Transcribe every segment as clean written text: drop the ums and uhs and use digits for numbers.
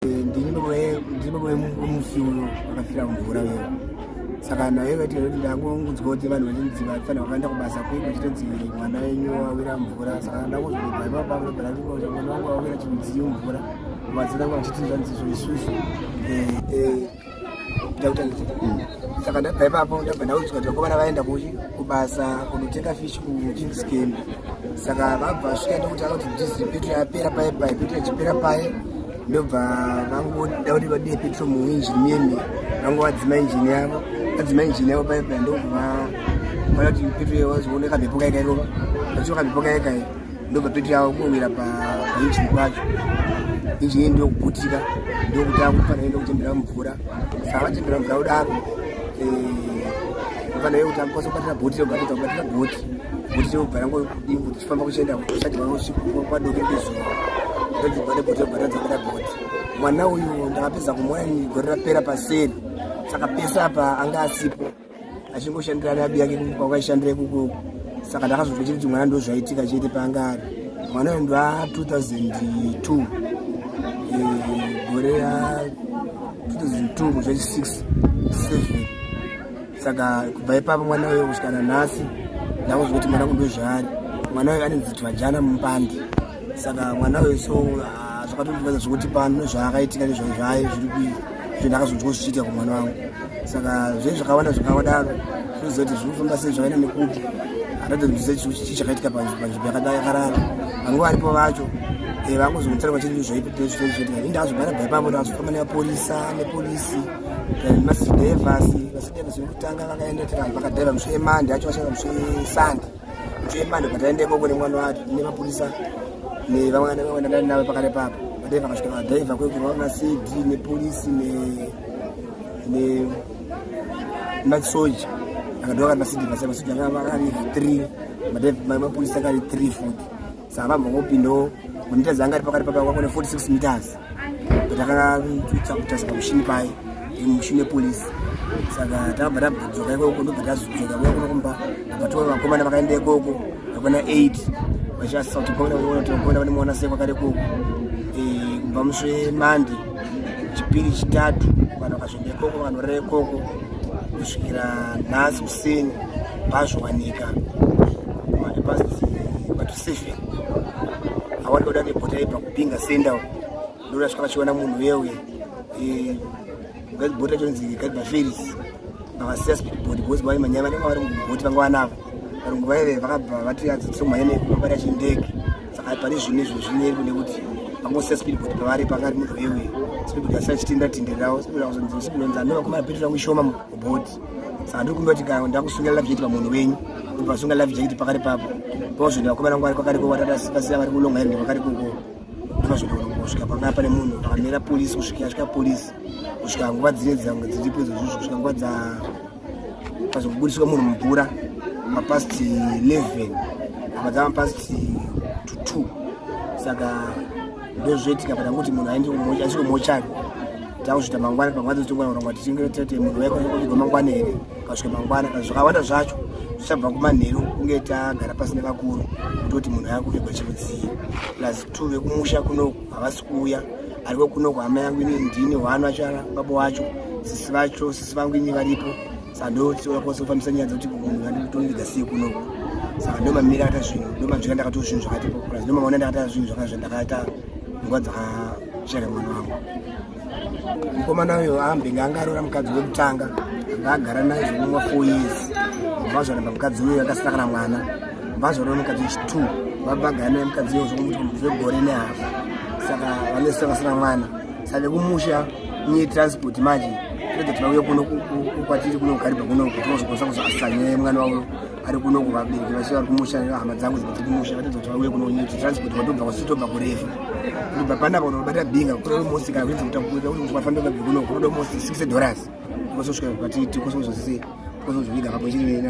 Ndini baba wemufi uyo akafira mvura uyo. Saka naye vati kuti ndangonzwa kuti vanhu vachinzi vafanira vakaenda kubasa kwedu vachitonzi mwana wenyu awira mvura. Saka ndangozobva ipapo ndobva ndati mwana wangu awira chimudziyo mvura. Vadzira vangu vachiti zvanzi izvo isusu. Eh, eh, saka ndabva ipapo ndabva ndaudzwa kuti vakomana vaenda kubasa kunotenga fish kukings camp. Saka vabva vasvika ndokuti akati diesel petrol yapera paye paye petrol ichipera paye ndobva vangoda kuti vadire petrol muinjini miyemi vango vadzima injini yavo vadzima injini yavo paye paye ndobva vada kuti petrol wazoona kamhepo kaye kairova vachiva kamhepo kaye kaye ndobva petro yavo kuwira painjini pacho injini ndokuputika ndokuti akufanira enda kuchembera mvura saka vachembera mvura kudaro kufanira kuti akukwanisa kubatira bhoti rebatidza kubatira bhoti bhoti rekubva rangodii kuti tifamba kuchienda kusati kwadoke kwezuva ndobva nebhoti rekubata dzabata bhoti mwana uyu ndakapedza kumuona gore rapera paseri saka pese apa anga asipo achingoshandira rabi yake kwakaishandira ikoko saka ndakazonzwa chete kuti mwana ndozvaitika chete paanga ari mwana uyu ndwa 2002 eh, gore ra 2002 mwedzi 6 7 saka kubva ipapo mwana uyo kusvika nanhasi ndakuzwa kuti mwana kundozvaari mwana uyo anonzi tvajana mupandi saka mwana uyo so ah, zvakatondibadza zvekuti pano zvaakaitika nezvaizvai zviri kuizvo ndakazonzwa zvichiitika kumwana wangu saka zve zvakawanda zvakadaro zvinoziva kuti zviri kufamba sei zvakaenda nekupi hatatonzwisa chii chakaitika panzvimbo yakarara vange varipo vacho eh, vangozongotsara vachiti zvaitoitika ini ndakazobara bva ipapo ndakazofamba nemapurisa nepolisi eh, masidevas masidevas vekutanga vakaenda vakadhaiva musi wemande acho vashanda musi wesande musi wemande pataenda ikoko nemwana wacho nemapurisa nevamwe vamwe navo pakare papo vadhaiva vakasvika vadhaiva kwekuvana cd nepolisi ne ne masoja akadova kati masidi masa masoja anga ari 3 mapurisa anga ari 3 futi saka vabva ngopindawo mameters anga ari pakati papa kwakone 46 meters but akatsa pamushini paye mushini wepolisi saka takabva tabvudzoka ikoko ndobva tazodzoka kuya kuno kumba abva tiona vakomana vakaenda ikoko vakona 8 vachiasisa kuti vakomana vane muona sei kwakare ikoko eh, kubva musi wemande chipiri chitatu vanhu vakazoenda ikoko vakanorara ikoko kusvikira nhasi kuseni pazvowanika past patu seven awani kuda nebhota ibva kupinga senda ndorasvika vachiona munhu uye uye bhota chonzi gaiba feris vakasiya speedboat because vai manyaya vanenge vari mubhoti vanga vanavo varungu vaive vakabva vati adzitiromhanya nekubata chindege saka pane zvino izvo zvinyepo nekuti vangosiya speedboat pavari panga ari munhu wewe speedboat asina chitenda tendererawo speedboat anova vakomana petro rangu ishoma mubhoti saka ndiri kumbira kuti kana ndakusungira life jacket pamunhu wenyu vasunga life jacket pakari papo pazoenda vakomana vangu vari kwakari ko vatatasiya vari kulonga ende vakari koko ndopazvoenda kusvika panga pane munhu pakamira polisi kusvika yasvika polisi kusvika nguva dzine dzangu dziripo idzozvizvo kusvika nguva dza pazobudiswa munhu mumvura mapast 11 apa dzava mapast to 2 saka ndozvoitika pana kuti munhu aende asvike mochari takuzviita mangwana pangwana dzotongwana tichinge munhu waikuvigwa mangwana here kasvika mangwana kana zvakawanda zvacho zvichabva kumanheru kunge tagara pasi nevakuru kutoti munhu akuvigwa chirudzii plus two vekumusha kunoku havasi kuuya ariko kunoku hama yangu ini ndini hwano acho baba wacho sisi vacho sisi vangu ini varipo saka ndokwanisa kufambisa nyaya dzekuti munhu anditoviga sei kunoku saka ndo mamira akaita zvinhu ndo manzvira ndakatoa zvinhu zvakati plus ndo mamaona ndakaita zvinhu zvakazvandakaita nguva dzakashaya mwana wangu Mukomana uyo ambenge anga aroora mukadzi wekutanga anga agara naye zvekumwa 4 years vazvaramba mukadzi uyo akasina kana mwana vazvaroora mukadzi wechi2 vabva agara naye mukadzi uyo zvokuti zvegore nehafu saka vanese vasina mwana saka vekumusha nyaya transport manje toda kuti vauye kuno kwatiri kuno kukaribha kuno kuti vazokwanisa kuzoasanya mwana wavo ari kuno kuvabereki vese vari kumusha hama dzangu dzimwe dziri kumusha vatadza kuti vauye kuno nyaya transport vatobva kwasitobva kurefu kubva panapa unobata binga kutoda mosi kana kuedza kuti kuti vafambe vabve kuno kunoda mosi 60 dollars kwasosvika kwatiti kwasozosei kwasozoviga papo chiri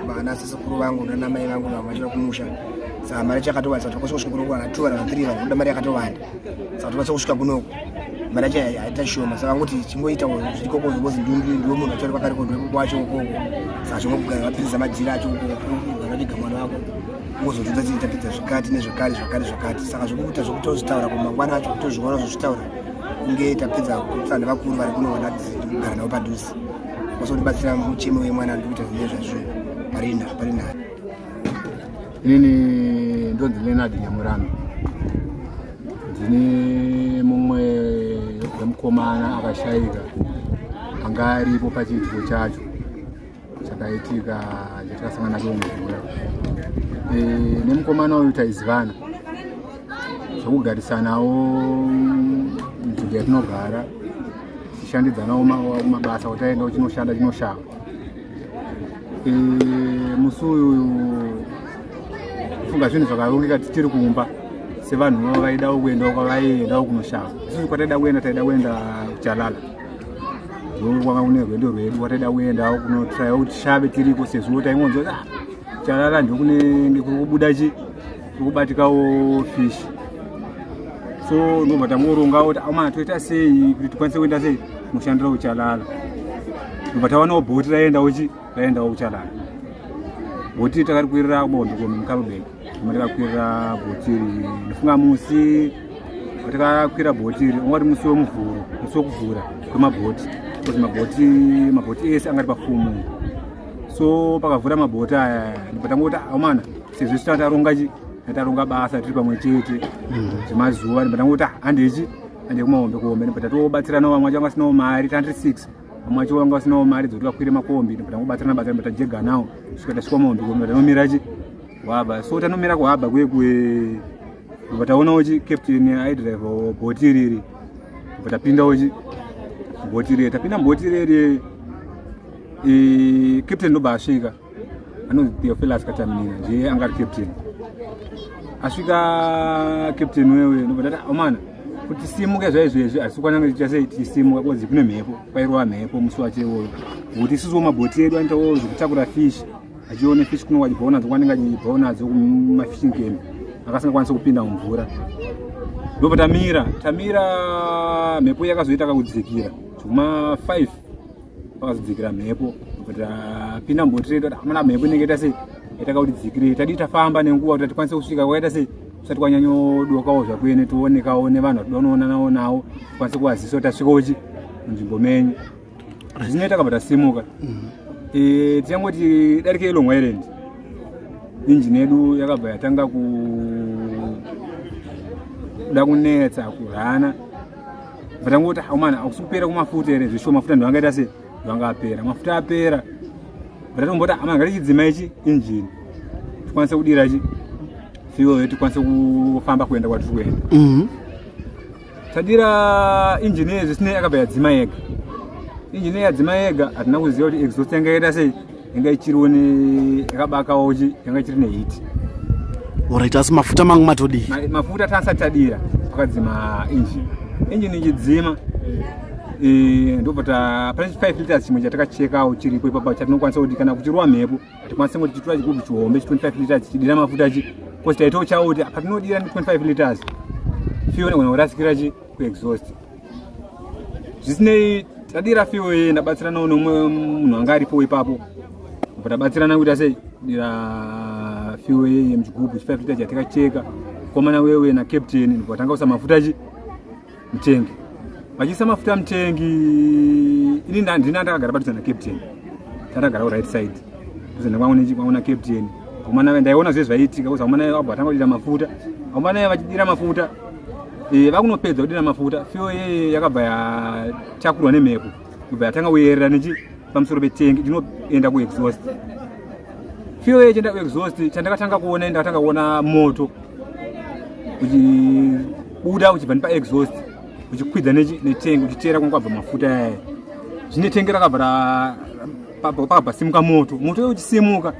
vana sesekuru vangu nanamai vangu vamwe vachira kumusha saka mari chakatowanda saka kwasosvika kuno kwana 2 kana 3 vanhu kuda mari yakatowanda saka tokwanisa kusvika kunoku mari yacho haita shoma saka ngoti chingoita zviri koko because ndiwe munhu acho ari kwakariko ndiwe wacho ukoko saka chingogara vapinza majira acho ukoko kugara viga mwana wako. Ungozotodza chii tapedza zvikati nezvakati zvakati zvakati. Saka zvekuita zvekutozvitaura kumangwana acho kutozviona zvozvitaura kunge tapedza kutaura nevakuru vari kuno vandakugara navo padhuze. Vazotibatsira muchemo wemwana ndikuita nezvazvo parina parina. Inini ndonzi Leonard Nyamurambi. Ndine mumwe wemukomana akashaika anga aripo pachiitiko chacho chakaitika chatakasangana nacho mumvura. E, nemukomana uyu taizivana zvekugarisanawo nzvimbo yatinogara tichishandidzanawo mabasa kuti aenda uchinoshanda chinoshava e, musi uyu kufunga zvinhu zvakarongeka tichiri kumba sevanhu vaidawo kuendawo kwavaiendawo kunoshava isusu kwataida kuenda taida kuenda kuchalala ndokwanga kune rwendo rwedu kwataida kuendawo kunotraya kuti shave tiriko sezvo taingonzwa ah, chalala ndokunenge kuri kubuda chi kuri kubatikawo fish so ndobva tangorongawo kuti amana toita sei kuti tikwanise kuenda sei kunoshandira kuchalala ndobva tawanawo bhoti raendawo chi raendawo kuchalala bhoti takarikwirira kubondo mukarobek takakwirira bhoti iri ndofunga musi watakakwira bhoti iri ungati musi wemuvhuro musi wekuvhura kwemabhoti bcause mabhoti mabhoti ese angati pafumu so pakavhura mabhoti aya ndobva tangoti amana sezvo isu tataronga chi tataronga basa tiri pamwe chete zvemazuva ndobva tangoti handechi hande kumahombe kuhombe ndobva tatobatsirana vamwe vacho vanga vasinawo mari tandiri 6 vamwe vacho vanga vasinawo mari dzekuti vakwire makombi ndobva tangobatsirana batsirana ndobva tajeganawo kusvika tasvika mahombe kuhombe tanomira chi kuhaba so tanomira kuhaba kuye kuye ndobva taonawo chi captain aidrive bhoti iriri ndobva tapindawo chi bhoti riri tapinda mubhoti riri captain ndobva asvika anonzi Theophilus Kataminina ndiye anga ari captain asvika captain wewe ndobva tati omana kuti simuke zvaizvezvi asi kwananga ticha sei tichisimuka kozi kune mhepo kwairova mhepo musi wacho iwoyo ngokuti isusuwo mabhoti edu anoitawo zvekutakura fish achione fish kuno kwachibvawo nadzo kwanenge achibvawo nadzo kumafishing camp akasingakwanisi kupinda mumvura ndobva tamira tamira mhepo yakazoita kakudzikira zvekuma 5 pakazodzikira mhepo tapinda muboti redu amana mhepo inenge ita sei yaitaka kuti dzikirei tadii tafamba nenguva kuti tikwanise kusvika kwakaita sei kusati kwanyanyodokawo zvakuene tionekawo nevanhu vatoda kunoonanawo nawo tikwanise kuvazisa kuti tasvikawo chi munzvimbo menyu zvisinei takabva tasimuka e, tichangoti darike Long Island injini yedu yakabva yatanga kuda kunetsa kurana vatangoti aumana akusi kupera kwemafuta here zveshuwa mafuta ndo angaita sei ndo anga apera mafuta apera vatatomboti amana ngatichidzima ichi injini tikwanise kudira chi fuel tikwanise kufamba kuenda kwatiri kuenda mhm. tadira injini iyi zvisinei yakabva yadzima yega injini yadzima yega hatina kuziva kuti exhaust yanga yaita sei yanga ichiriwo yakabakawo chi yanga ichiri nehiti Alright, asi mafuta mangu matodii? Mafuta tasati tadira pakadzima engine. Engine ichidzima eh ndobva ta pane 5 liters chimwe chatakachekawo chiripo ipapa chatinokwanisa kuti kana kuchirova mhepo hatikwanise kuti tichitora chigubhu chihombe chi 25 liters chichidira mafuta chi because taitawo chawo kuti patinodira ni 25 liters fuel inogona kurasikira chi kuexhaust zvisinei tadira fuel iye ndabatsiranawo nomwe munhu anga aripo ipapo bva tabatsirana kuita sei dira fuel iye muchigubhu chi 5 liter chatikacheka komana wewe nacaptain ndobva tanga kuisa mafuta chi mutengi vachiisa mafuta mutengi ini ndina ndakagara padhuze nacaptain tandagara kuright side dhuze nekwangu nacaptain komana ndaiona zve zvaiitika kuzi amana vabva vatanga kudira mafuta amana vachidira mafuta eh, vakunopedza kudira mafuta fuel yeye yakabva yatakurwa nemhepo kubva yatanga kuyerera nechi pamusoro petengi inoenda kuexhaust fuel yeye ichienda kuexhaust chandakatanga kuona ndakatanga kuona moto uchibuda uchibva nepaexhaust uchikwidza netengi uchiteera kwanga kwabva mafuta yaya zvine tengi rakabva pakabva simuka moto moto uchisimuka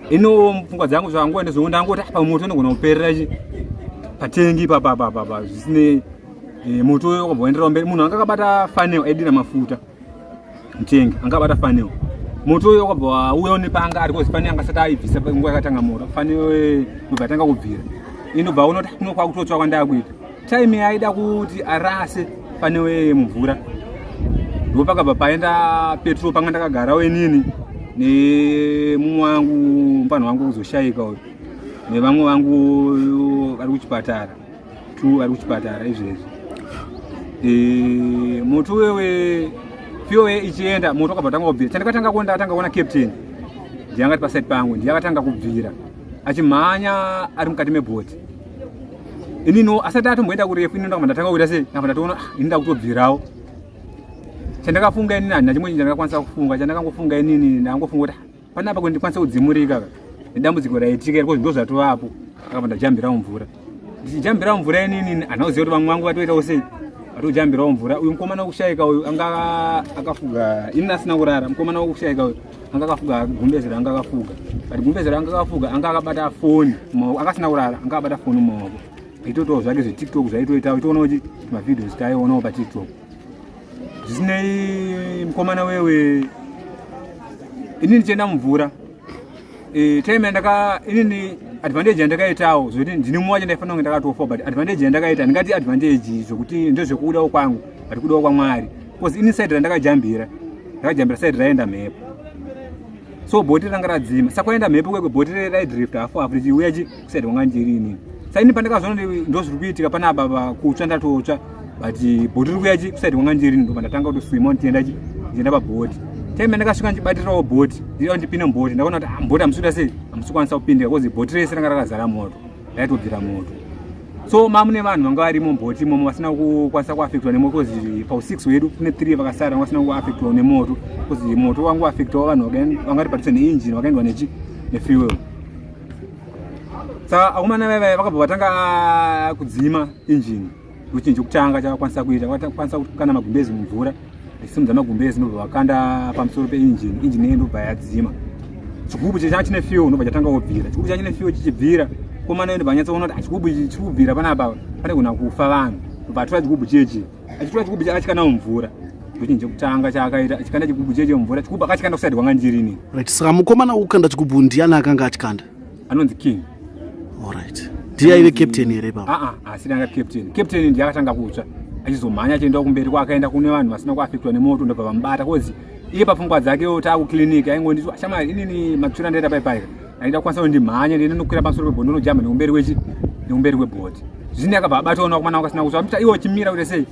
ino pfungwa dzangu zvangu ndezvongo ndangoti apa moto unogona kuperera chi patengi papapapapa zvisinei eh, moto uyo wakabva waenderera mberi munhu anga akabata fanel aidira mafuta mutengi anga akabata fanel moto uyo wakabva wauya nepanga ari kozi fanel anga asati aibvisa nguva yakatanga moto fanel eh, ndobva atanga kubvira inobva aona kuti kuno kwakutotsva kwandakuita time yaida kuti arase fanel yeye mumvura ndipo pakabva paenda petrol panga ndakagarawo inini nemumwe wangu mupfanha wangu kuzoshaika uyu. Nevamwe vangu vari kuchipatara, two vari kuchipatara izvezvi. E, moto wewe fuel ichienda, moto wakabva tanga kubvira. Chandakatanga kuona, ndakatanga kuona captain ndiye angati paside pangu, ndiye akatanga kubvira achimhanya ari mukati mebhoti. Inino asati atomboenda kurefu, ini ndakabva ndatanga kuita sei, ndakabva ndatoona, ah, ini ndakutobvirawo. Chandakafunga inini handina chimwe chinhu chandakakwanisa kufunga. Chandakangofunga inini, ndangofunga kuti, ah, panapa kuti ndikwanise kudzimurika nedambudziko raitika iri, ndo zvatovapo. Ndakabva ndajambirawo mvura. Ndichijambirawo mvura inini handina kuziva kuti vamwe vangu vatoitawo sei, vatojambirawo mvura. Uyu mukomana wekushaika uyu anga akafuga, inini asina kurara. Mukomana wekushaika uyu anga akafuga gumbezi ranga akafuga, but gumbezi ranga akafuga anga akabata foni, akasina kurara, anga akabata foni mumaoko, aitoitawo zvake zveTikTok zvaitoita, itoona kuti mavideos taionawo paTikTok. Zvisinei, mukomana wewe, inini ndichienda mumvura, time yandaka inini advantage yandakaitawo zvokuti ndini mumwe wacho ndaifanira kunge ndakatofa, but advantage yandakaita, ndingati advantage zvokuti ndezvekudawo kwangu, but kudawo kwaMwari, because ini side randakajambira, ndakajambira side raenda mhepo, so bhoti ranga radzima. Saka kwaenda mhepo kwekwe, bhoti raidrift hafu hafu richiuya chi kuside kwanga ndiri inini. Saka ini pandakazoona kuti ndo zviri kuitika panapa, kutsva ndatotsva, but bhoti riri kuuya chi kuside kwanga ndiri, ndobva ndatanga kutoswima ndichienda chi ndichienda pabhoti. Time yandakasvika ndichibatirirawo bhoti, ndida ndipinde mubhoti, ndakaona kuti, ah, mubhoti hamusi kuita sei, hamusi kukwanisa kupindika, because bhoti rese ranga rakazara moto, raitobvira moto. So mamune vanhu vanga varimo mubhoti imomo vasina kukwanisa kuafektwa nemoto, because pau6 wedu kune 3 vakasara vasina kuafektwa nemoto, because moto wangu afektwa vanhu vanga vari padhuze neinjini, vakaendwa nechi nefuel. Saka akomana vaivai vakabva vatanga kudzima injini. Chinhu chekutanga chavakwanisa kuita, vakwanisa kukanda magumbezi mumvura, vachisimudza magumbezi, ndobva vakanda pamusoro peinjini. Injini iyi ndobva yadzima. Chigubhu chechanga chine fuel ndobva chatanga kubvira. Chigubhu changa chine fuel chichibvira, komana ndobva anyatsoona kuti chigubhu ichi chiri kubvira panapa, panegona kufa vanhu. Ndobva atora chigubhu chechi, achitora chigubhu chakachikanda mumvura. Ndochinhu chekutanga chaakaita, achikanda chigubhu cheche mumvura. Chigubhu akachikanda kuside kwanga ndirini. Right, saka mukomana wekukanda chigubhu ndiani akanga achikanda? Anonzi King. Alright, ndiye aive captain here ipapo? Aa, asiri anga captain. Captain ndiye akatanga kutsva, achizomhanya achienda kumberi kwaakaenda kune vanhu vasina kuafektwa nemoto, ndobva vamubata, cause iye pafungwa dzake taakuclinic aingonditi, shamwari, inini matsvira ndaita paipaika, aida kukwanisa kuti ndimhanye ndiende nokwira pamusoro pebhoti, ndonojamba nekumberi kwechi nekumberi kwebhoti. Zvisini akabva abatawo nakomana wakasina kutsva, amuta iwe uchimira kuti sei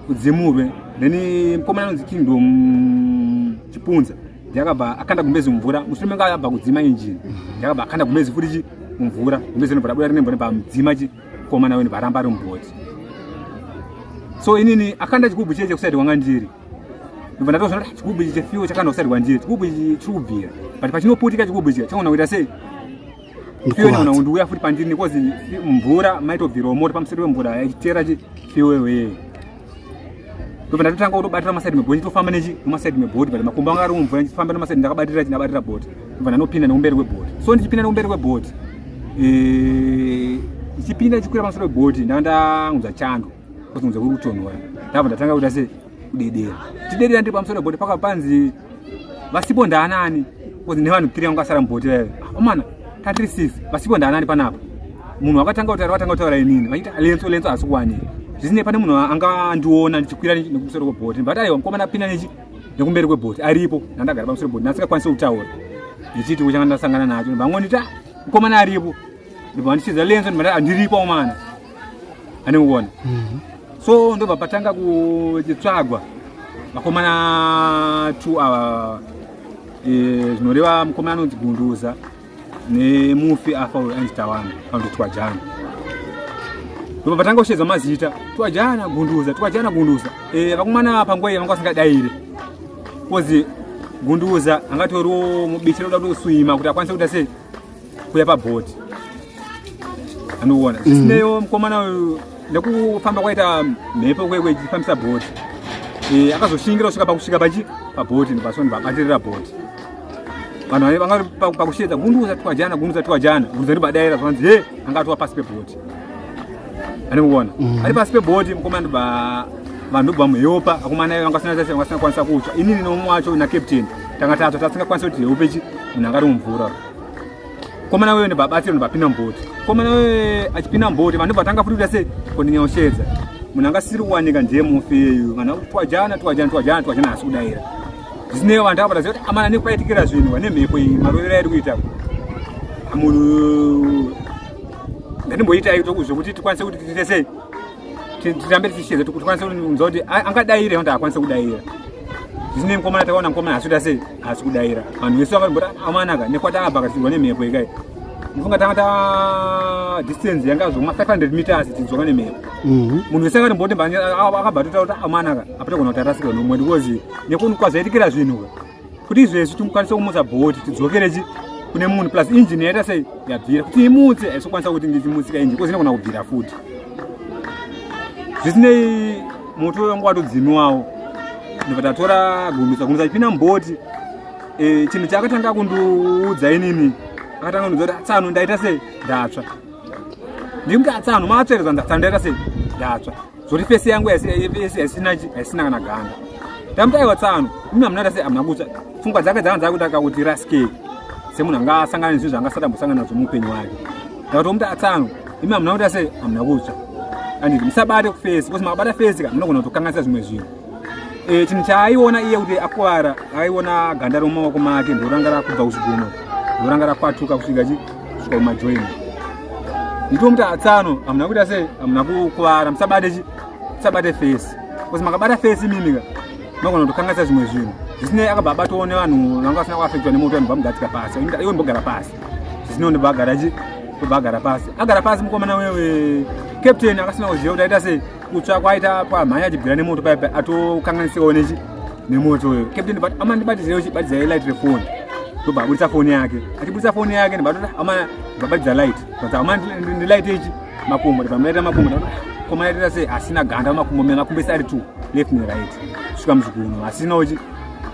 udzimurwe. Then mukomana anonzi Kingdom Chipunza ndiakabva akanda gumbezi mumvura mushure menge abva kudzima injini. Ndiakabva akanda gumbezi futi chi mumvura. Gumbezi rinobva rabuda rine mvura, pamudzima chi komana wenu varamba ari mubhoti. So inini akanda chigubhu cheche kuside kwanga ndiri, ndobva ndatozoona kuti chigubhu ichi chefuel chakanda kuside kwandiri, chigubhu ichi chiri kubvira, but pachinoputika chigubhu ichi chagona kuita sei? Fuel inogona kundiuya futi pandiri, because mvura maitobvirawo moto pamusoro pemvura yaichitera chi fuel weye. Ndobva ndatotanga kutobatira masaidi mebhoti, nditofamba nechi nemasaidi mebhoti, but makumbo anga ari mumvura, ndichifamba nemasaidi ndakabatira ndabatira bhoti. Ndobva ndanopinda nekumberi kwebhoti. So ndichipinda nekumberi kwebhoti, ndichipinda ndichikwira pamusoro pebhoti, ndanga ndanzwa chando, kuzunza kuri kutonhora. Ndabva ndatanga kuita sei, kudedera. Tidedera ndiri pamusoro pebhoti, paka panzi vasipo ndaanani? Because nevanhu tiri vanga vasara mubhoti vaive omana tatiri six, vasipo ndaanani panapa? Munhu wakatanga kutaura, watanga kutaura inini, vachiita Lenso, Lenso haasi kuwanika. Zvisinei, pane munhu anga andiona ndichikwira nekumusoro kwebhoti, but aiwa, mukomana apinda nechi nekumberi kwebhoti aripo, ndandagara pamusoro pebhoti, ndasingakwanisi kutaura ndichiti kuchanga ndasangana nacho. Vangonditi, ah, mukomana aripo. Ndobva vandichidza Lenso, ndibva ndiripo omana ane kuona. So ndobva patanga kuchitsvagwa vakomana two ava, zvinoreva mukomana anonzi Gunduza nemufi afa uyu ainzi Tawanda kana kuti Twajana. Ndobva patanga kushedza mazita, Twajana, Gunduza, Twajana, Gunduza. Vakomana panguva iyi vanga vasingadaire, cause Gunduza angatoriwo mubishi rekuda kutoswima kuti akwanise kuita sei, kuya pabhoti, anoona. Zvisineyo, mukomana uyu nekufamba kwaita mhepo kwekwe ichifambisa bhoti, akazoshingira kusvika pakusvika pachi pabhoti, ndopasoni vabatirira bhoti. Vanhu vanga pakushedza Gunduza, Twajana, Gunduza, Twajana, Gunduza ndobadaira, zvanzi he, anga atova pasi pebhoti, ane kuona ari pasi pebhoti mukomana. Ndobva vanhu ndobva muheopa akomana vanga vasina vasina kukwanisa kutsva. Inini nomumwe wacho nacaptain tanga tatsva, tasingakwanisi kuti heupe chi munhu anga ari mumvura. Komana wewe ndobva abatsira, ndobva apinda mubhoti. Komana wewe achipinda mubhoti, vanhu vatanga futi kuita sei, kondinyaoshedza munhu angasiri kuwanika ndiye mufi iyeyu. Vanhu Twajana, Twajana, Twajana, Twajana, asi kudaira. Zvisinei, vanhu akabata kuti amana nekwaitikira zvinhu vane mhepo iyi, marovero airi kuita munhu. Ngatimboitai zvekuti tikwanise kuti tiite sei, tirambe tichishedza tikwanise kunzwa kuti angadaire kuti akwanise kudaira. Zvisinei mukomana takaona mukomana haasi kuita sei, haasi kudaira. Vanhu vese vakamboti amanaka nekwatakabva katirwa nemhepo ikai. Mufunga tanga ta distance yanga zvoma 500 meters tidzoka nemhepo. Munhu wese akati mbote akabva totaura kuti amanaka apatogona kuti arasikirwa nomwe because nekuti kwazvaitikira zvinhu kuti izvezvi timukwanise kumutsa bhoti tidzokere chi kune munhu plus engine yaita sei yabvira kuti imutse haisokwanisa kuti ndichimutsika engine kozi inogona kubvira futi. Zvisinei moto wanga watodzimiwawo ndobva tatora gumisa gumisa chipinda mubhoti. Chinhu chaakatanga kundiudza inini, akatanga kundiudza kuti tsano ndaita sei ndatsva. Ndikuti atsano maatsveredzwa ndatsano ndaita sei ndatsva. Zvoti fesi yangu haisina kana ganda. Ndamuti aiwa tsano imi hamuna ta sei hamuna kutsva. Pfungwa dzake dzanga dzakuti akakuti rasikei semunhu anga asangana nezvinhu zvaanga asati ambosangana nazvo muupenyu hwake. Ndakatomuti atsano imi hamuna kuita sei hamuna kutsva. Anditi musabate kufesi because makabata fesi ka munogona kutokanganisa zvimwe zvinhu. Chinhu chaaiona iye kuti akuvara, aiona ganda romumaoko make ndoranga rakubva kuzvigunwe, ndoranga rakwatuka kusvika chi kusvika kumajoini. Nditomuti atsano hamuna kuita sei hamuna kukuvara, musabate chi musabate fesi because makabata fesi mimi ka munogona kutokanganisa zvimwe zvinhu. Zvisinei akabva abatawo nevanhu vanga vasina kuafektwa nemoto, vanhu vamugadzika pasi, iwe mbogara pasi. Zvisinei ndobva agara chi ndobva agara pasi, agara pasi mukomana wewe captain akasina kuziva kuti aita sei kutsva kwaita pamhanya achibvira nemoto paipa atokanganisikawo nechi nemoto uyo. Captain but ama ndibatidzei chibatidzai light refoni, ndobva abudisa foni yake. Achibudisa foni yake ndobva ama ndobva light, but ama ndilight ichi makumbo, ndobva mulaita makumbo. Koma yaita sei asina ganda makumbo, mena makumbo ese ari two left ne right kusvika muzviguno asinawo chi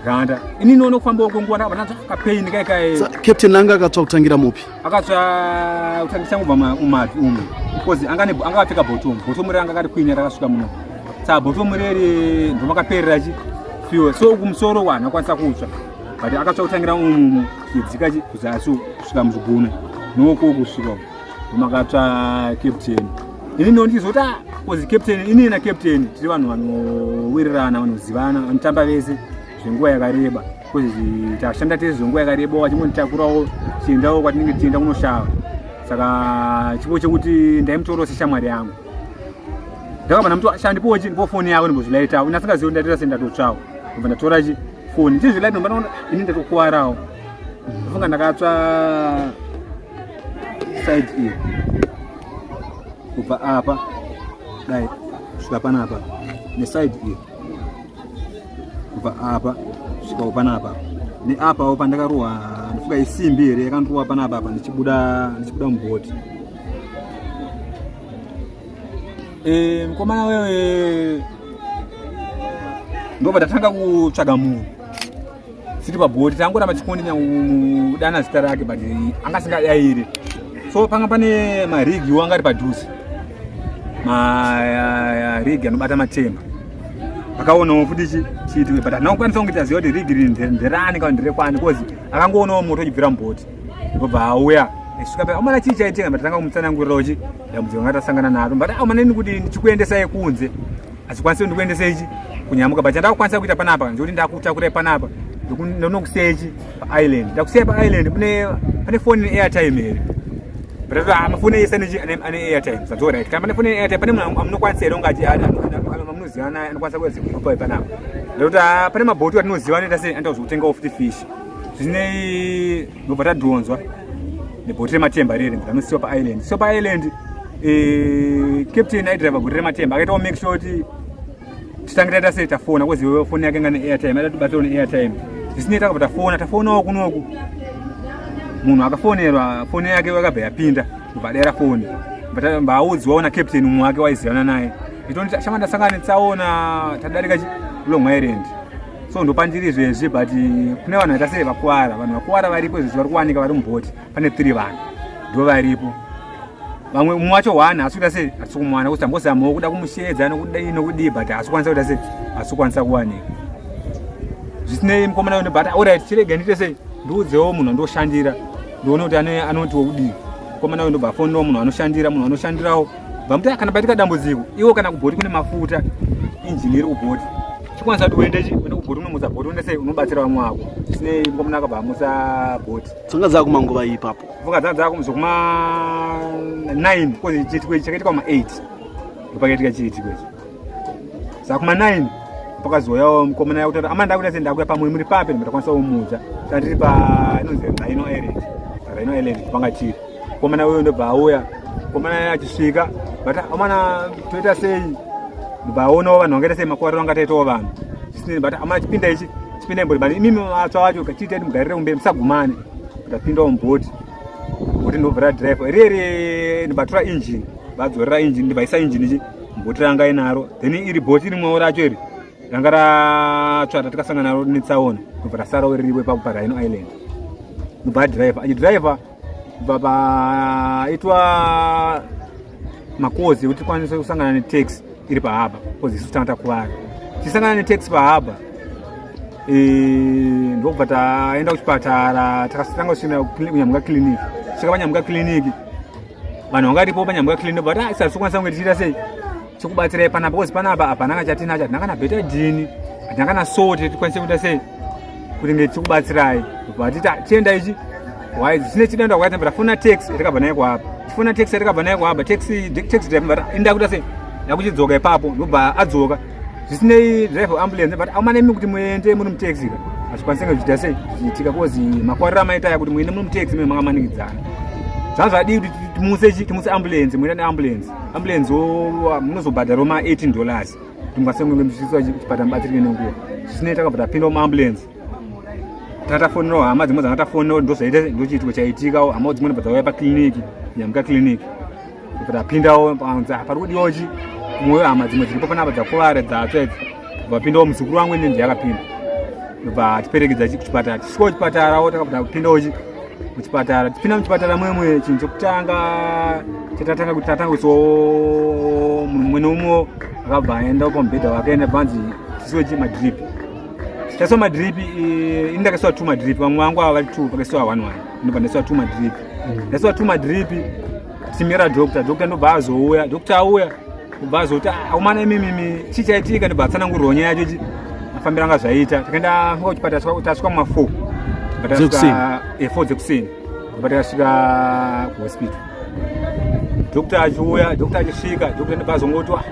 ganda. Ini noona kufamba uko nguva ndakabva ndanzwa kapain kai kai. Captain anga akatsva kutangira mupi? Akatsva kutangisa kubva mumabvi umu because anga akapfeka bottom, bottom ranga akati kwinya rakasvika muno. Saka bottom reri ndomakaperera chi fiwe so uku musoro haana kukwanisa kutsva but akatsva kutangira umumu kudzika chi kuzasi kusvika muzvigunwe noko kusvika ndomakatsva captain. Ini ndondizoti cause captain, inini na captain tiri vanhu vanowirirana, vanozivana, vanotamba vese zvenguva yakareba cause tashanda tese zvenguva yakareba, vachingonditakurawo tichiendawo kwatinenge tichienda kunoshava. Saka chipo chekuti ndaimutorawo seshamwari yangu. Ndakabva ndamuti shandipowo chi ndipo foni yako ndimbozvilaitawo, ini asingazivi kuti ndaita sei ndatotsvawo. Ndobva ndatora chi foni ndichizvilaita ndobva ndaona ini ndatokuwarawo. Ndofunga ndakatsva side iyi kubva apa dai kusvika panapa, neside iyi kubva apa kusvika panapa, neapawo pandakarohwa ndofunga isimbi here yakandirohwa panapa apa ndichibuda mubhoti. Mukomana wewe ndobva tatanga kutsvaga munhu siti pabhoti, tangoramba tichikondinya kudana zita rake but anga asingadairi. So panga pane marigiwo anga ari padhuze, marigi anobata matemba, akaonawo futi chiitiko but handina kukwanisa kunge taziva kuti rigi riri nderani kana nderekwani because akangoonawo moto uchibvira mubhoti ndobva auya esvika pa amana chii chaitika. But tanga kumutsanangurirawo chi dambudziko anga tasangana naro, but amana ini kuti ndichikuendesai kunze hazvikwanisi ndikuendesei ichi kunyamuka, but chandakukwanisa kuita panapa ndekuti ndakutakurai panapa ndonokusiyai ichi paisland. Ndakusiyai paisland pane foni neairtime here? But mafoni ese ane airtime saka right, kana pane foni neairtime pane munhu amunokwanisa here ungati amunozivana naye anokwanisa kuedza kukupai panapa? Ndekuti pane mabhoti atinoziva anoita sei anoita kuzokutengawo futi fish. Zvisinei ndobva tadhonzwa nebhoti rematemba rere ranosiwa paisland. So paisland captain aidriva bhoti rematemba akaitawo make sure kuti titange taita sei tafona cause foni yake ngane airtime aida tibatsirawo neairtime. Zvisinei takabva tafona, tafonawo kunoku munhu akafonerwa foni yake yakabva yapinda kubva adaira foni, mbaudzwawo nacaptain umwe wake waizivana naye itoni shama ndasangana netsaona tadarika Long Island. So ndopandiri izvezvi but kune vanhu vaita sei vakuwara, vanhu vakuwara varipo izvezvi vari kuwanika vari mubhoti pane 3 vanhu ndo varipo. Vamwe umwe wacho one haasi kuita sei hatisi kumuwana kuti tambozamawo kuda kumushedza nokudii nokudii but haasi kukwanisa kuita sei haasi kukwanisa kuwanika. Zvisinei mukomana uyu but alright chirega ndiite sei ndiudzewo munhu andoshandira ndione kuti anotiwo kudii. Mukomana uyu ndobva afonerawo munhu anoshandira, munhu anoshandirawo vamuti kana paitika dambudziko iwo kana kubhoti kune mafuta injini iri kubhoti. Chikwanisa kuti uende chi uende kubhoti unomutsa bhoti uende sei unobatsira vamwe wako. Zvisinei mukomana akabva amutsa bhoti. Dzanga dzakumanguva ipapo. Mvuka dzanga dzakumuzokuma 9 because chiitiko ichi chakaitika kuma 8. Ndopakaitika chiitiko ichi. Saka kuma 9 pakazouyawo mukomana yakuti ama ndakuita sei ndakuya pamwe muri papi ndakwanisa kumuudza. Saka tiri pa inonzi Rhino Island. Rhino Island panga tiri. Mukomana uyo ndobva auya. Mukomana achisvika but amana toita sei ndobva aonawo vanhu vangaita sei makuvariro angataitawo vanhu. Zvisinei but amana chipinda ichi chipinda imbori but imimi matsva wacho chiitei mugarire kumberi musagumane. Ndapindawo mubhoti. Bhoti ndobva radrive. Riye ndobva engine. Vadzorera engine ndobva engine ichi bhoti ranga inaro. Then iri bhoti rimwewo racho iri ranga ratsva ratikasangana naro netsaona ndobva rasarawo riripo ipapo paRhino Island. Ndobva adriver achidriver bva paitwa makozi ekuti tikwanise kusangana netaxi iri pahaba bcause isu tanga takuvara tichisangana netaxi pahaba eh, ndokubva taenda kuchipatara takatanga kusvika kunyamuka clinic svika panyamuka clinic vanhu vanga varipo panyamuka clinic but ah, isati kunge tichiita sei chikubatsirai panapa because panapa hapana kana chatinacho hatina kana betadini hatina kana salt tikwanise kuita sei kuti nge tichikubatsirai vatita chienda ichi waizi chine chinoenda kwaita but afuna taxi yatakabva nayo kuhaba chifuna taxi yatakabva nayo kuhaba taxi taxi driver but inda kuita sei ndakuchidzoka ipapo ndobva adzoka zvisinei driver ambulance but amana imi kuti muende muri mutaxi ka hazvikwanise kunge zvichiita sei zvichiitika kozi makwariro amaita aya kuti muende muri mutaxi mune makamanikidzana zvanga zvadii kuti timuse chi timuse ambulance muenda neambulance ambulance munozobhadharawo ma 18 dollars kuti mukwanise kunge muchisvitswa kuchipatara mubatsirike nenguva zvisinei takabva tapindawo muambulance tatafonerawo hama dzimwe dzanga tafonerawo ndozvaita ndochiitiko chaitikawo hama dzimwe ndobva dzauya paclinic nyamuka clinic ndobva tapindawo panzi ah, pari kudiwawo chi mwoyo hama dzimwe dziripo panapa dzakuvara dzatsva idzi ndobva muzukuru wangu ine ndiye akapinda ndobva tiperekedza kuchipatara tisvika kuchipatarawo takabva tapindawo chi muchipatara tipinda muchipatara mwemwe chinhu chekutanga chatatanga kuti tatanga kuisiwawo munhu mumwe neumwe akabva aenda pamubhedha wake enda panzi tisiwe chi madrip taisiwa madrip eh, ini ndakaisiwa two madrip vamwe vangu ava vari two vakaisiwa one one ndobva ndaisiwa two madrip mm. ndaisiwa two madrip timira doctor doctor ndobva azouya doctor auya kubva azoti ah, akomana imimimi chii chaitika ndobva atsanangurwa nyaya yacho chi mafambiro anga zvaita takaenda fika kuchipatara tasvika muma four eh, four dzekuseni ndobva takasvika kuhospital doctor achiuya doctor achisvika doctor ndobva azongoti ah,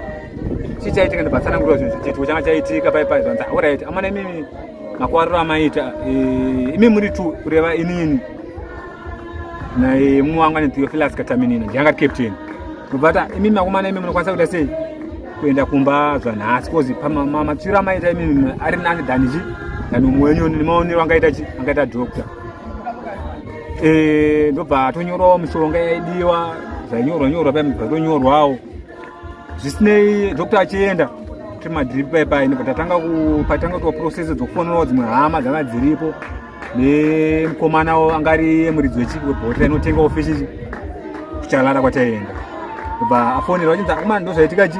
chii chaitika ndobva atsanangurwa zvinhu chiitiko changa chaitika pai pai zvanzi orit amana imimi makwariro amaita eh, imi muri two kureva inini naye mumwe wangu ane Theophilus Kataminina ndiye anga captain ndobva imi makomana imi munokwanisa kuita sei kuenda kumba zvanhasi cause pamatsviro amaita imi ari nani than chi than umwe wenyu nemaonero angaita chi angaita doctor eh, ndobva atonyorawo mishonga yaidiwa zvainyorwa nyorwa paya zvatonyorwawo zvisinei doctor achienda tiri madrip pai pai ndobva tatanga patanga kuitwa process dzokufonerawo dzimwe hama dzanga dziripo nemukomana anga ari muridzi webhotera inotengawo fishi kuchalala kwataienda bva afonerwa achinzi akomana ndozvaitika chi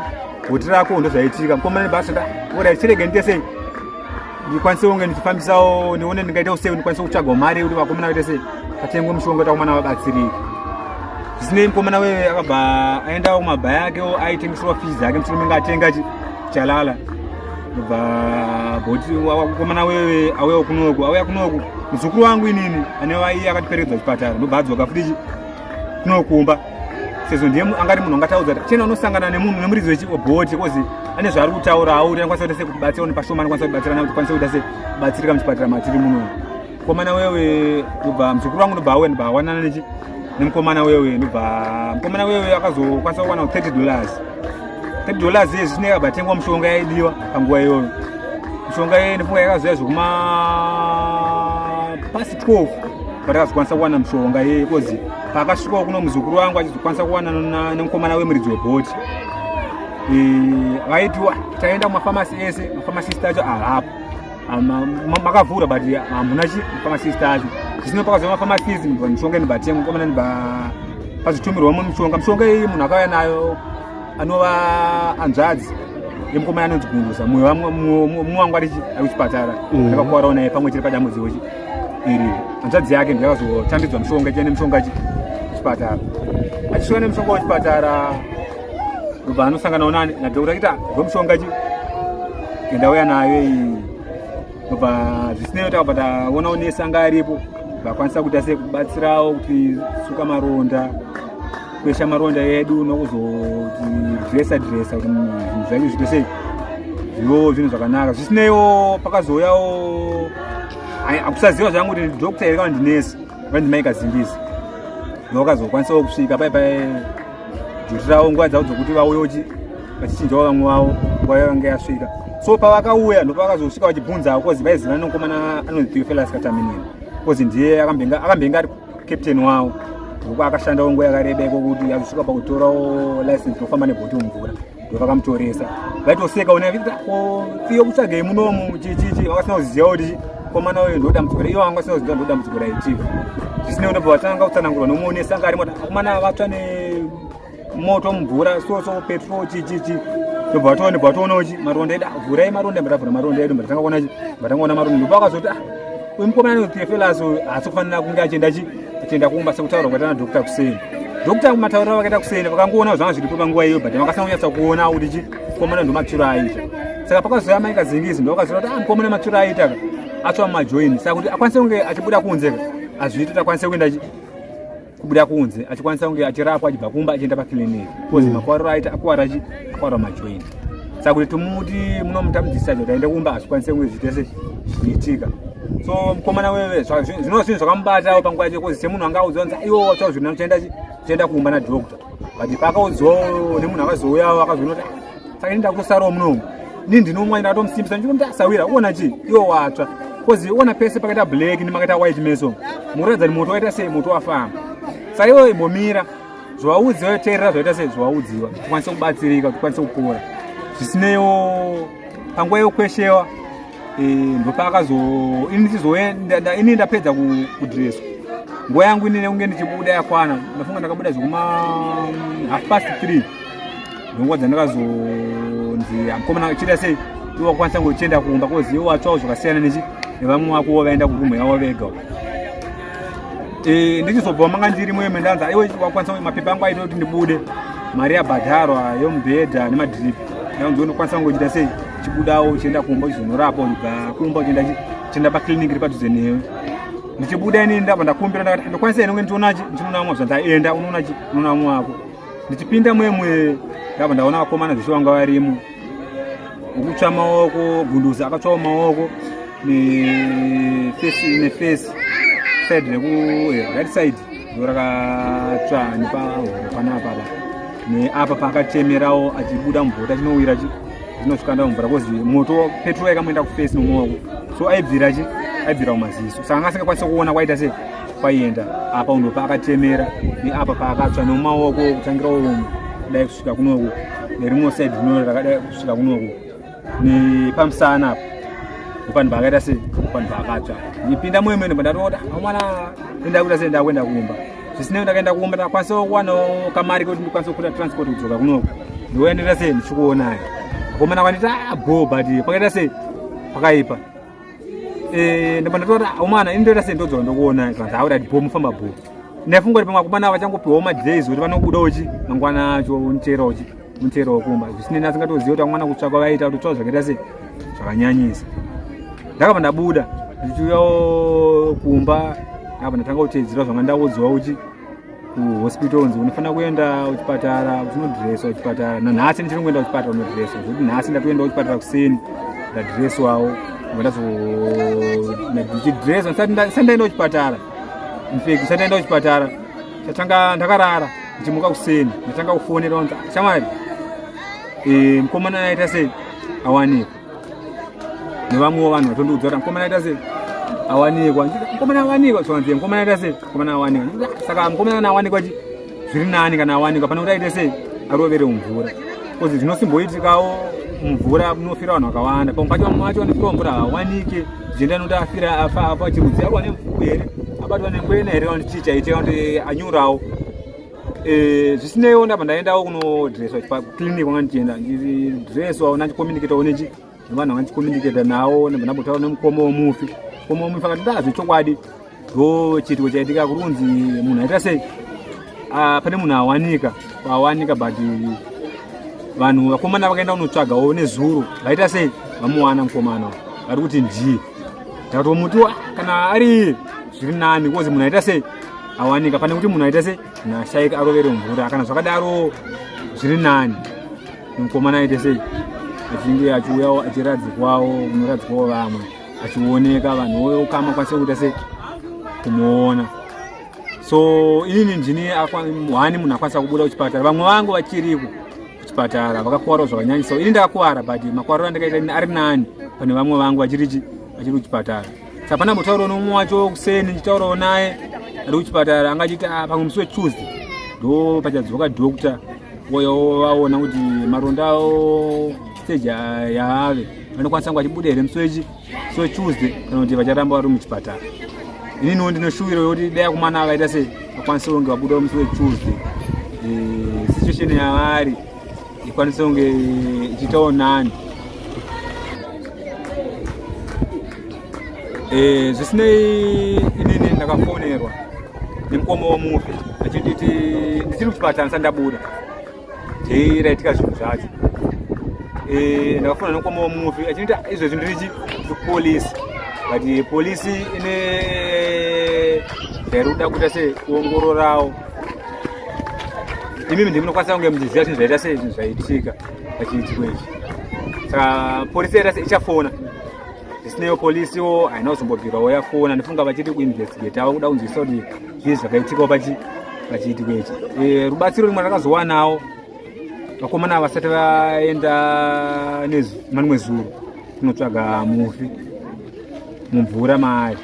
bhoti rako ndozvaitika mukomana nebasa nda ora chirege ndiite sei ndikwanise kunge ndichifambisawo ndione ndingaitawo sei ndikwanise kutsvagawo mari kuti vakomana vaite sei patengwe mushonga kuti vakomana vabatsirike zvisinei mukomana wewe akabva aendawo kumabhaya akewo aitengeserwa fishi dzake mushure menge atenga chi chalala ndobva bhoti wakomana wewe auyawo kunoku auya kunoku muzukuru wangu inini aneva iye akatiperekedza kuchipatara ndobva adzoka futi kunokumba sezvo ndiye angati munhu angataudza kuti chena unosangana nemunhu nemuridzi wechibhoti kozi ane zvaari kutaurawo kuti anokwanisa kuita sei kutibatsira nepashoma anokwanisa kutibatsira nakuti kwanisa kuita sei kubatsirika muchipatara matiri muno mukomana wewe ndobva muzukuru wangu ndobva auya ndobva awanana nechi nemukomana wewe ndobva mukomana wewe akazokwanisa kuwana 30 dollars 30 dollars iye zvisinei akabva atengwa mushonga yaidiwa panguva iyoyo mishonga iye ndifunga yakazoya zvekuma pasi 12 patakazokwanisa kuwana mushonga iye kozi paakasvikawo kuno muzukuru wangu achizokwanisa kuwana nemukomana wemuridzi webhoti vaitiwa taenda kumafamasi ese mafamasist acho havapo makavhura but hamuna chi mafamasisti acho zvisino pakazova mafamasisti mishonga inobatengwa mukomana ndibva pazotumirwa mumwe mishonga mishonga iyi munhu akauya nayo anova hanzvadzi yemukomana anonzi gunduza mumwe wangu ari kuchipatara mm. ndakakuwarawo naye pamwe chete padambudziko iri hanzvadzi yake ndiyakazotambidzwa mishonga ichienda nemishonga kuchipatara achisvika nemishonga kuchipatara ndobva anosanganawo nani nadhokota achiti ndomushonga chi Ndauya nayo iyi ndobva zvisinei takabva taona unesi anga aripo vakwanisa kuita sei kubatsirawo kuti suka maronda kwesha maronda edu nokuzotidresa dresa kuti zvinhu zvacho zviite sei zvivo zvinhu zvakanaka zvisineiwo pakazouyawo akusaziva zvangu kuti doctor here kana ndinesi vanzi mai kazingisi ndovakazokwanisawo kusvika pai pai duty ravo nguva dzavo dzokuti vauye vachichinjawo vamwe vavo nguva yavange yasvika so pavakauya ndopavakazosvika vachibvunzawo kozi vaizivana nomukomana anonzi theophilus kataminini kozi ndiye akambenge ari captain wavo ndokuti akashandawo nguva yakareba iko kuti azosvika pakutorawo license rokufamba nebhoti mumvura ndovakamutoresa vaitoseka ona iyo kutsvagei munomu chichichi vakasina kuziva kuti komana uyu ndodambudziko iyo vanga vasina kuziva ndodambudziko raitika zvisinei unobva vatanga kutsanangurwa nomuonesi anga arimo akomana vatsva nemoto mumvura so so petrol chichichi ndobva vatoona ndobva chi maronda edu vhurai maronda mbatavhura maronda edu mbatanga kuona chi mbatanga kuona maronda ndobva vakazoti ah uyu mukomana anoti uyu haasi kufanira kunge achienda chi achienda kumba sekutaura kwaita nadokta kuseni dokta matauriro vakaita kuseni vakangoona zvanga zviripo panguva iyo but vakasina kunyatsa kuona kuti chi mukomana ndomatsviro aita saka pakazouya mai kazingizi ndovakazoona kuti ah mukomana matsviro aita ka atsva mumajoini saka kuti akwanise kunge achibuda kunze ka azviiti kuti akwanise kuenda kubuda kunze achikwanisa kunge achirapwa achibva kumba achienda paclinic bcause mm. makwariro aita akuwara chi akuwara majoini saka kuti tomuti munomutamudisisa kuti aende kumba azvikwanise kunge zviite se zviitika so mukomana wewe zvinova zvinhu zvakamubatawo panguva yacho bcause semunhu anga audziwa nzi iwo watsva zvina uchaenda uchaenda kumba nadoctor but paakaudziwawo nemunhu akazouyawo akazoona kuti ah, saka ini ndakutosarawo munomu ini ndinomwa ndakatomusimbisa ndichikuti asawira uona chii iwo watsva bcause uona pese pakaita black nemakaita white meso mukuratidza kuti moto waita sei moto wafamba saka iwe imbomira zvawaudziwa teerera zvaita sei zvawaudziwa tikwanise kubatsirika tikwanise kupora zvisineiwo panguva yokweshewa eh, ndopaakazo ini ndapedza kudreswa nguva yangu ini nekunge ndichibuda yakwana ndafunga ndakabuda zvekuma half past three ndonguva dzandakazonzi amukomana chiita sei iwe wakwanisa ngochienda kumba kozi iwe watsvawo zvakasiyana nechi nevamwe vako vaenda kurumu yavo vega eh, ndichizobva manga ndiri mweme ndanzi iwe wakwanisa mapepa angu aita kuti ndibude mari yabhadharwa yomubhedha nemadrip ndanzi unokwanisa kungochiita sei chibudawo uchienda kumba uchizonorapa uchibva kumba uchienda chienda paclinic iri padhuze newe ndichibuda ini ndabva ndakumbira ndakati ndokwanisa inonge ndichionachi ndichinoona mwa zvandaenda unoona chi unoona mwa wako ndichipinda mwemwe ndabva ndaona vakomana zveshe vanga varimo ukutsva maoko gunduza akatsvawo maoko nefesi nefesi side reku eh, right side ndo rakatsva nepahuro panapa apa neapa paakatemerawo achibuda mvura achinowira chi zvinosvikanda mvura kozi moto petrol yakamuenda kufesi nomumaoko so aibvira chi aibvira kumaziso saka anga asingakwanisa kuona kwaita sei kwaienda apa undo paakatemera neapa paakatsva nomumaoko kutangira umu kudai kusvika kunoku nerimwe side rino rakadai kusvika kunoku nepamusana apa panhu paakaita sei panhu paakatsva ndipinda moyo mene pandatoda amwana enda kuita sei ndakuenda kumba zvisinei ndakaenda kumba ndakwanisa kuwanawo kamari kekuti ndikwanise kukuta transport kudzoka kunoku ndouya ndoita sei ndichikuonai akomana kwanditi ah, bo but pakaita sei pakaipa Eh, ndobva ndatora omwana ini ndoita sei ndodzoka ndokuona zvanzi auri ati bo mufamba bo ndafunga kuti pamwe akomana vachangopiwawo madays kuti vanobuda uchi mangwana acho unitera uchi uniterawo kumba zvisinei asingatoziva kuti amwana kutsvaka vaita kuti tsvaka zvakaita sei zvakanyanyisa ndakabva ndabuda ndichiuyawo kumba ndakabva ndatanga kuteedzera zvanga ndaudzwa uchi kuhospital unzi unofanira kuenda kuchipatara uchinodhireswa kuchipatara nanhasi ndichiri kuenda kuchipatara unodhireswa zvekuti nhasi ndatoenda kuchipatara kuseni ndadhireswawo ndichidhireswa ndisati ndaenda kuchipatara infact ndisati ndaenda kuchipatara chatanga ndakarara ndichimuka kuseni ndatanga kufonera unzi shamwari eh, mukomana aita sei awanikwa nevamwewo vanhu vatondiudza kuti mukomana aita sei awanikwa mukomana awanikwa zvanzi mukomana aita sei mukomana awanikwa saka mukomana kana awanikwa chi zviri nani kana awanikwa pane kuti aite sei arovere mumvura bcause zvinosimboitikawo mumvura munofira vanhu vakawanda pamwe pacho vamwe vacho vanofira mumvura havawanike zvichienda nokuti afira afa afa chirudzi arwa nemvuku here abatwa nengwena here kana kuti chii chaitika kuti anyurawo Eh, zvisineiwo ndabva ndaendawo kunodresswa paclinic kwanga ndichienda ndidresswa ndachicommunicatawo nechi nevanhu vanga ndichicommunicata nawo ndabva ndambotaura nemukoma wemufi mukoma wemufi akati ndazvechokwadi ndo chiitiko chaitika kuri kunzi munhu aita sei ah, pane munhu awanika awanika but Vanhu vakomana vakaenda kunotsvagawo nezuro vaita sei vamuwana mukomana vari kuti ndiye. Takatomuti ah, kana ari zviri nani kozi munhu aita sei awanika pane kuti munhu aita sei munhu ashaika arovere mvura kana zvakadaro zviri nani mukomana aite sei achinge achiuyawo achiradzikwawo kunoradzikwawo vamwe achioneka vanhu ukama kwanise kuita sei kumuona. So inini ndini hani munhu akwanisa kubuda kuchipatara, vamwe vangu vachiriko kuchipatara vakakuwarawo zvakanyanyisa. Ini ndakakuwara but makuwariro andakaita ini ari nani pane vamwe vangu vachiri kuchipatara. Saka pana mbotaurawo nomumwe wacho kuseni ndichitaurawo naye ari kuchipatara anga achiti ah, pamwe musi wetuesday ndo pachadzoka doctor voyawo vaona kuti maronda awo stage yaave vanokwanisa kunge vachibuda here musi wechi so Tuesday kana kuti vacharamba vari muchipatara. Ininiwo ndinoshuviro yekuti dai akomana avaita sei vakwanise kunge vabuda musi weTuesday, eh, situation yavari ikwanise kunge ichiitawo nani. Eh, zvisinei inini ndakafonerwa nemukoma wemufi achinditi ndichiri kuchipatara ndisati ndabuda day raitika zvinhu zvacho. Eh, ndakafona nemukoma wemufi achinditi ah, izvezvi ndiri kupolisi but polisi ine zvairi kuda kuita sei kuongororawo imimi ndimunokwanisa kunge muchiziva zvinhu zvaita sei zvinhu zvaitika pachiitiko ichi. Saka polisi yaita sei ichafona. Zvisineiwo polisiwo haina kuzombobvirawo yafona, ndifunga vachiri kuinvestigatawo kuda kunzwisisa kuti zvii zvakaitikawo pachiitiko ichi. E, rubatsiro rimwe rakazowanawo vakomana vasati vaenda marimwe zuro kunotsvaga mufi mumvura maari.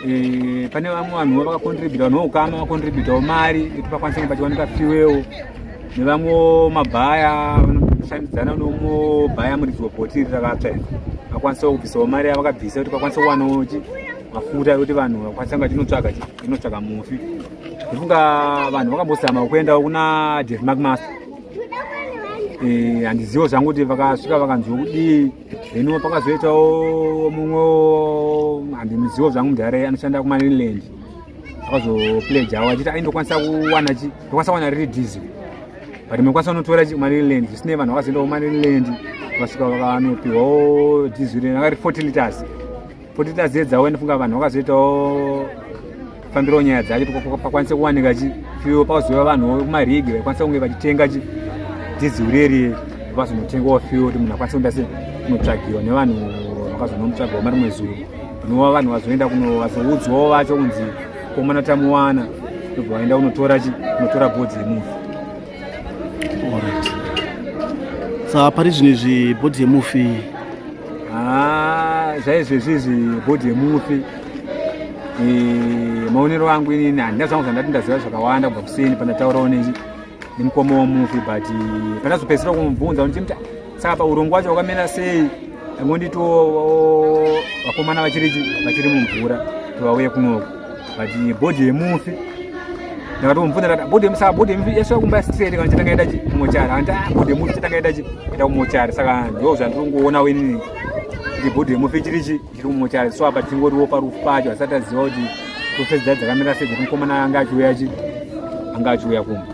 E, pane vamwe vanhu vakakontribhuta, vanhu veukama vakontribhutawo mari kuti pakwanise kunge pachiwanika fuel nevamwe mabhaya vanoshandidzana nomwe bhaya muridzi webhoti iri rakatsva iri vakwanisawo kubvisawo mari yavakabvisa kuti vakwanise kuwanawo mafuta ekuti vanhu vakwanise kunge vachinotsvaga inotsvaga mufi. Ndifunga vanhu vakambozama kuendawo kuna Dave McMaster, handizivo zvangu kuti vakasvika vakanzwa kudii. Then pakazoitawo mumwe handimuzivo zvangu mudhare anoshanda kuMarineland akazoplejawo achiti aindokwanisa kuwana chi ndokwanisa kuwana riri diesel but munokwanisa kunotora chi kuMarineland. Zvisinei vanhu vakazoenda kuMarineland vasvika vakanopiwawo diesel ranga riri 40 liters 40 liters dzedzawo. Ndifunga vanhu vakazoitawo fambirawo nyaya dzacho pakwanise kuwanika chi fuel. Pakazouya vanhu kumarigi vaikwanisa kunge vachitenga chi diesel reri vazonotengawo fuel kuti munhu akwanise kuenda se kunotsvagiwa nevanhu vakazonomutsvagawo marimwe zuro inova vanhu vazoenda kuno vazoudzwawo vacho kunzi komana tamuwana ndobva vaenda kunotora chi kunotora bhodhi yemufi. Alright. Saka pari zvino izvi bhodhi yemufi? Ah, zvaizvezvi izvi bhodhi yemufi, eh, maonero angu inini handina zvangu zvandati ndaziva zvakawanda kubva kuseni pandataurawo nemukoma wemufi, but pandazopedzisira kumubvunza ndichimuti saka paurongwa wacho wakamira sei, angondito vakomana vachiri mumvura kuti vauye kunoku, but bhodhi yemufi ndakatomubvunza ndati bhodhi yemufi saka bhodhi yemufi yasvika kumba straight kana chatanga enda kumochari? Hanti ah, bhodhi yemufi chatanga enda enda kumochari. Saka ndo zvandiri kungoona inini kuti bhodhi yemufi ichiri chi ichiri kumochari. So apa tingoriwo parufu pacho asati aziva kuti process dzacho dzakamira sei kuti mukomana anga achiuya chi anga achiuya kumba.